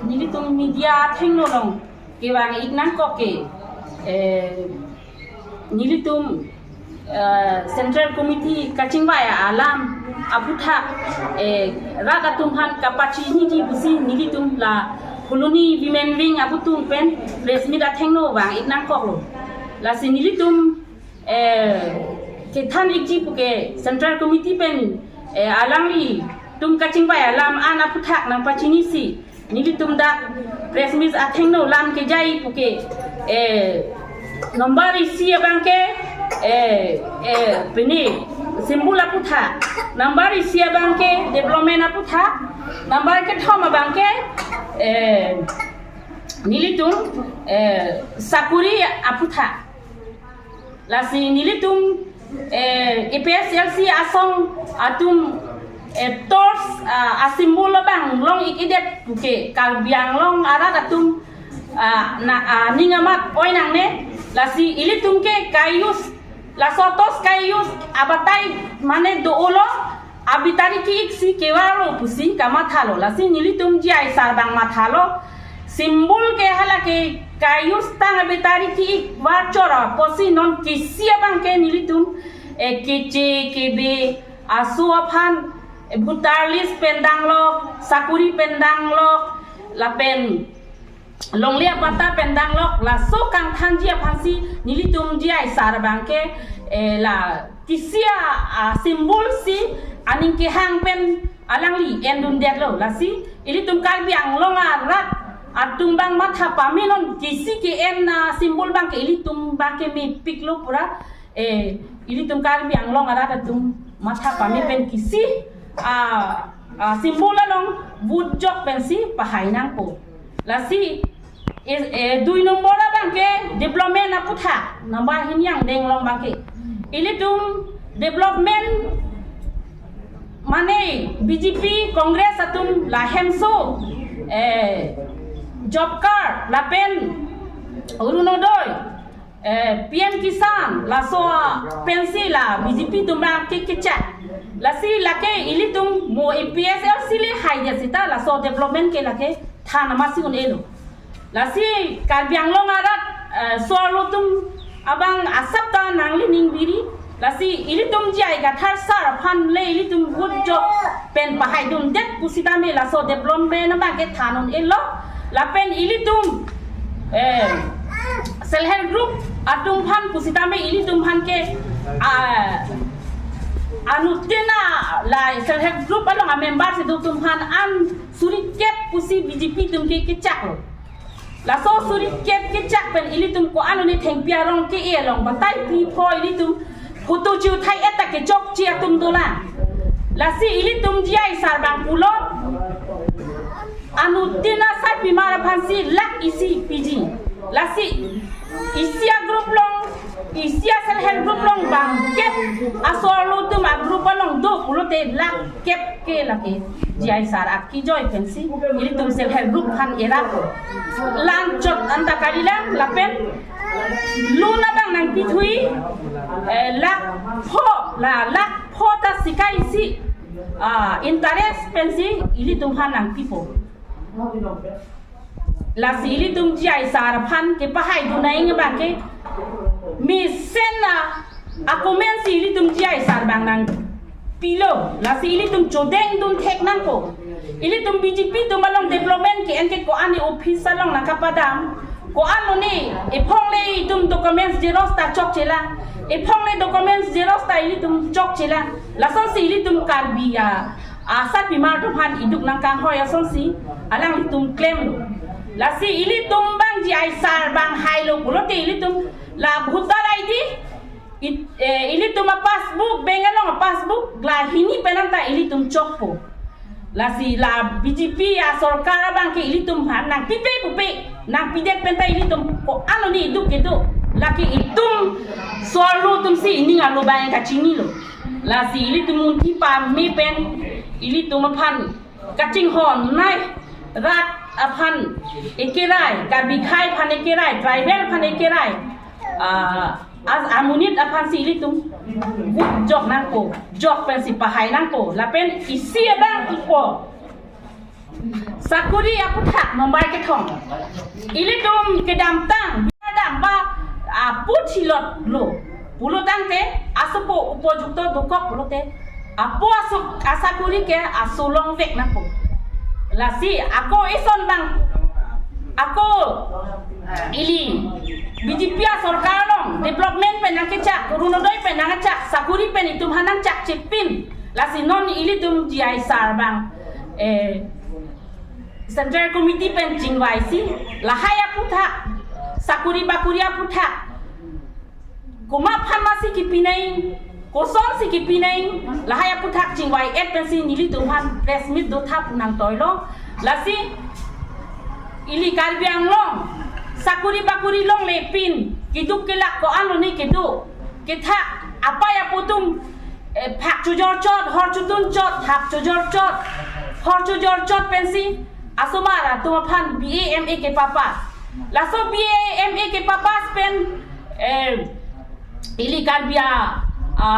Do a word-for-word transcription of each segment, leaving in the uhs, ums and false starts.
Nelitum media athengno along kevang-ik nangkok ke, eh, nelitum, eh, Central Committee kachingvai alam aputhak, eh, rat atum aphan kapachiniji pusi nelitum la Phuloni Women Wing aputhak pen press meet athengno vang-ik nangkoklo. Lasi nelitum, eh, kethan-ikji puke Central Committee pen, eh, alanglitum kachingvai alam an aputhak nangpachinisi nelitum dak press meet athengno lam kejai puke, eh, number isi abangke, eh, eh, pini symbol aputhak, number isi abangke development aputhak, number kethom abangke, eh, nelitum, eh, sakuri aputhak. Lasi nelitum, eh, A P H L C asong atum, eh, torch, ah, asymbol abang long-ik-edet puke Karbi Anglong arat atum, ah, na, ah, ning amat oi nangne. Lasi ilitum ke ka-use, laso torch ka-use abatai mane do-olo, abattery ki-ik si kevarlo pusi kamathalo. Lasi nelitum G I sir abang mathalo, symbol ke hala ke ka-use tang abattery ki-ik varchor apotsi non kisi abangke nelitum, eh, keche kebe aso aphan, eh, voter list pen danglok, sakuri pen danglok, lapen longle apatta pen danglok, laso kangthanji aphansi nelitum G I sir abangke, eh, la kisi a, ah, symbol si aning kehang pen alangli endundetlo. Lasi ilitum Karbi Anglong arat atum abang matha pame non kisi ke-en, ah, symbol abangke ilitum abangke mepiklo pura, eh, ilitum Karbi Anglong arat atum matha pame pen kisi, ah, ah, symbol along vote jok pensi pahai nangpo. Lasi, eh, eh, dui nombor abangke development aputhak, number hini angdeng along abangke. Ilitum development mane B J P, Congress atum la hemso, eh, job card, lapen Orunodoi, eh, P M Kisan, laso pensi la B J P atum abangke kechak. Lasi lake ilitum mo A P H L C le haidet seta laso development ke lake than amatsi un-elo. Lasi Karbi Anglong arat, eh, so-arlo atum abang asap ta nangli ning biri. Lasi ilitum G I Kathar sir aphan le ilitum vote jok pen pahaidundet pusitame laso development abangke than un-elo. Lapen ilitum, eh, self help group atum aphan pusitame ilitum aphan ke, ah, anuttin a la self help group along a member si do atum aphan an suri kep pusi B J P atum ke kechaklo. Laso suri kep kechak pen ilitum ko-an lone thengpi arong ke-e along batai pi pho ilitum photo chiuthai-et ta kechokche atum dolang. Lasi ilitum G I sir abang pulo, anuttin asarpimar aphansi lakh isi piji. Lasi isi a group along, isi a self help group along bangkep aso-arlo atum a group along do pulote lakh kep ke lake G I sir akejoi pensi ilitum self help group aphan erap. Lang chot anta kalilang lapen loan abang nangpithui, eh, lakh pho, la lakh pho ta sika isi, ah, interest pensi ilitum aphan nangpipo. Lasi ilitum G I sir aphan kepahaidun nang-ik abangke mesen a akomensi ilitum G I sir abang nangpilo. Lasi ilitum chodengdun thek nangpo. Ilitum B J P atum along development ke-en ke ko-an office along nangkapadam, ko-an lone ephong le itum documents xerox ta chokchelang, ephong le documents xerox ta ilitum chokchelang. Lasonsi ilitum Karbi a asarpimar atum aphan iduk nangkanghoi asonsi alanglitum klemlo. Lasi ilitum abang G I sir abang hailo pulote ilitum la voter I D, it-, eh, ilitum a passbook, bank along a passbook la hini pen anta ilitum chokpo. Lasi la B J P a sorkar abangke ilitum aphan nangpipe pupe, nangpidet pen ta ilitum ko-an lone iduk kedo. Lake itum so-arlo atumsi ining arlo abang kachinilo. Lasi ilitum munthi pame pen ilitum aphan kachinghon nai, rat aphan ekerai, Karbi akhai aphan ekerai, tribal aphan ekerai, ah, as amonit aphansi ilitum vote jok nangpo, jok pensi pahai nangpo. Lapen isi abang ipo, Sakuri aputhak number kethom. Ilitum kedamtang, kedam ba, ah, puthilot lo. Pulotangte, asopo upojukto dokok pulote, apo aso asakuri ke aso longvek nangpo. Lasi, ako eson bang, ako ili B J P asorkar along, development pen nangkechak, Orunodoi pen nangkechak, sakuri pen itum aphan nangchak chepin. Lasi non ilitum G I sir bang, eh, Central Committee pen chingvaisi, lahai aputhak, sakuri bakuri aputhak, komat aphan masi kipinai, kosonsi kipinai, lahai aputhak chingvai-et pensi nelitum aphan press meet do thap nangtoilo. Lasi ili Karbi Anglong sakuri bakuri longlepin, keduk kelak ko-an lone kedo, kethak apei apo atum, eh, phak chojor chot, hor chodun chot, hap chojor chot, hor chojor chot pensi asomar atum aphan B A M A kepapass. Laso B A M A kepapass pen, eh, ili Karbi a, a,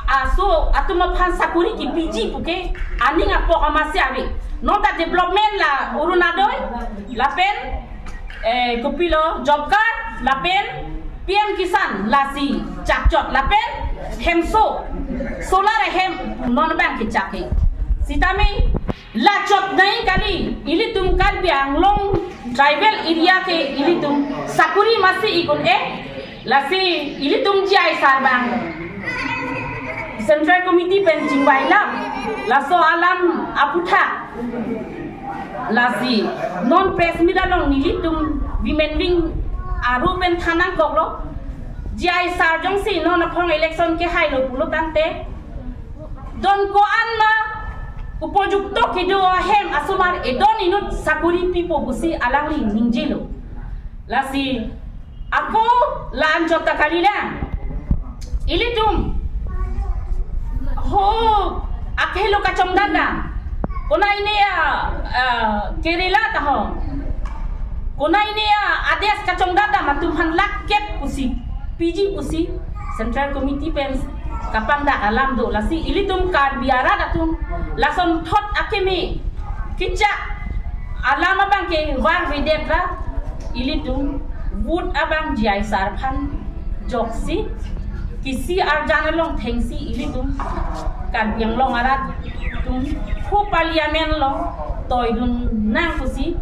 aso atum aphan sakuri kipiji puke aning apok amatsi ave. Non ta development la Orunodoi, lapen, eh, kopilo job card, lapen P M Kisan, lasi chakchot, lapen hemso, solar ahem non bang kechak ke. Sitame lachot nai kali, ilitum Karbi Anglong tribal area ke ilitum sakuri masi ikun e, lasi ilitum G I sir bang Central Committee pen chingvailap, laso alam aputhak. Lasi non press meet along nelitum women wing aru pen than nangkoklo, G I sir jongsi non aphong election kehailo pulotangte, don ko-an ma upojukto kedo ahem asomar edon inut sakuri pipo pusi alangli ningjelo. Lasi ako la-an chot ta kalilang. Ilitum ho akhelo kachongdanda. Konai ne ya, ah, Kerala ta ho. Konai ne ya ades kachongdanda atum aphan lakh kep pusi, piji pusi, Central Committee pen kapangdak alam do. Lasi ilitum Karbi arat atum lasonthot akeme kechak alam abang ke varvedet ra, ilitum vote abang G I sir aphan joksi, kisi arjan along thengsi ilitum Karbi Anglong arat atum ho Parliament along toidun nang pusi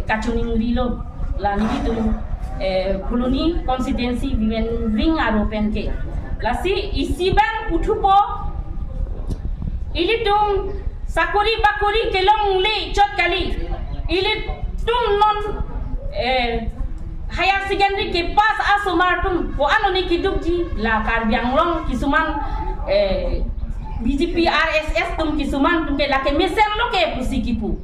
kachiningrilo, la nelitum, eh, Phuloni constituency women wing aru pen ke. Lasi isi bang puthupo, ilitum sakuri bakuri kelongle chot kali. Ilitum non, eh, higher secondary kepass asomar atum ko-an lone kedukji, la Karbi Anglong kisuman, eh, B J P R S S atum kisuman atum ke lake mesenlo ke pusi kipu.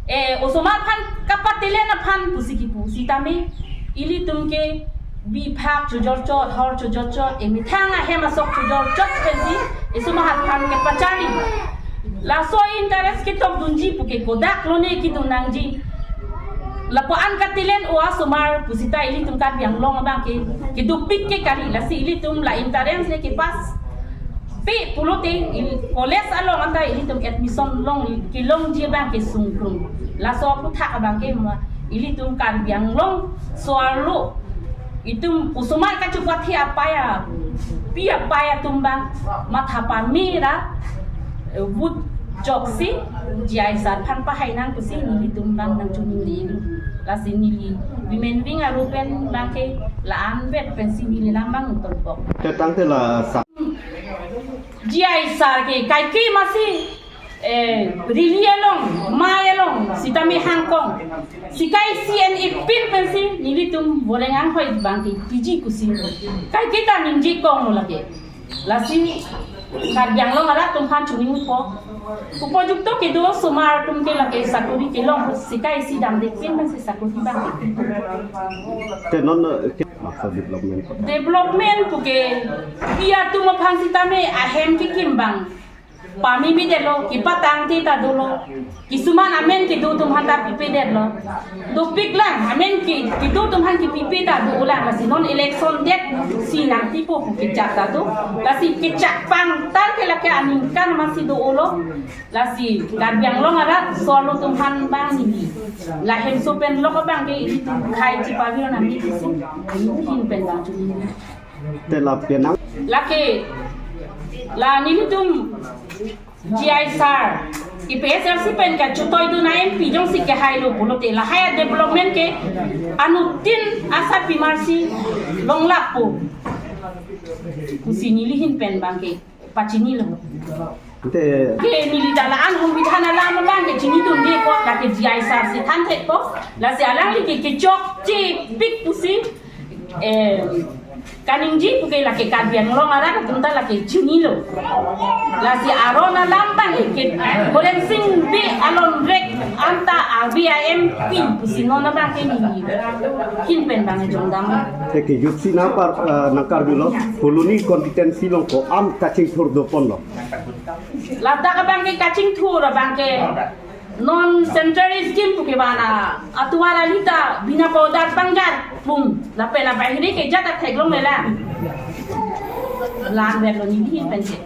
Eh, osomar aphan kapatelen aphan pusi kipu. Sitame ilitum ke bi phak chojor chot, hor chojor chot, emethang ahem asok chojor chot pensi esomar aphan kepacharli. Laso interest ketokdunji puke kodak lone kedun nangji. Lapu-an katelen o asomar pusita ilitum Karbi Anglong abang ke kedopik ke kali, lasi ilitum la entrance le kepass pi pulote il-, college along anta ilitum admission long kelongji abang ke sungkrung. Laso aputhak abang ke ma ilitum Karbi Anglong so-arlo itum osomar kachupathe apei a, pi apei atum bang matha pamera, eh, vote joksi G I sir aphan pahai nang pusi nelitum bang nangchiningri. Lasi neli women wing aru pen bang ke la-an vet pensi neli lam bang tolpok. Te tangte la sa- G I sir ke kaike masi, eh, rili along, mai along, sitame hangkong. Sikai C N A pin pensi nelitum Boreng anghoi bang ke piji kusi. Kaike ta ningje konglo lake. Lasi Karbi Anglong arat atum aphan chiningpo. Upojukto kedo osomar atum ke lake sakuri kelong, sikai isi damde pin pensi sakuri bang ke. Te non, eh, ke maksa development. Development puke pi atum aphan sitame ahem kekim bang. Pamemedetlo, kepatangte ta dolo. Kisuman amen kedo atum aphan ta pipedetlo. Dopiklang, amen ke, kedo atum aphan kepipe ta dolang. Lasi non election det si nangpipo pu kejak ta do. Lasi kejak pangtar ke lake aningkan amatsi dolo. Lasi Karbi Anglong arat arloso atum aphan bang neli, lahemso pen lok abang ke ilitum khei chipavir nangji pusi, nelihin pen bang chuniji. Te lapen nang. Lake, la nelitum G I sir, APHLC pen kachetoidun a-M P jongsi kehailo pulote lahai development ke anuttin asapimar si longlappo pusi nelihin pen bang ke pachinilo. Te ke neli ta la-an hum bidhan alam abang ke chinidunde ko, lake G I sir si thanthek ko, lasi alangli ke kechokchepik pusi, eh, kaningje puke lake Karbi Anglong arat atum ta lake chinilo. Lasi aron alam abang ke Horensing Bey alongrek anta R B I M P pusi non abang ke nelihin pen bang jongdam. Te kejutsi nangpar, eh, nangkardunlo, Phuloni constituency along ko-an kachingthur doponlo. Ladak abang ke kachingthur abang ke non sanitary scheme puke bana atuar alita bina powder pangjar pum. Lapen abang hiri ke jat ta theklonglelang. Langverlo nelihin pen ke.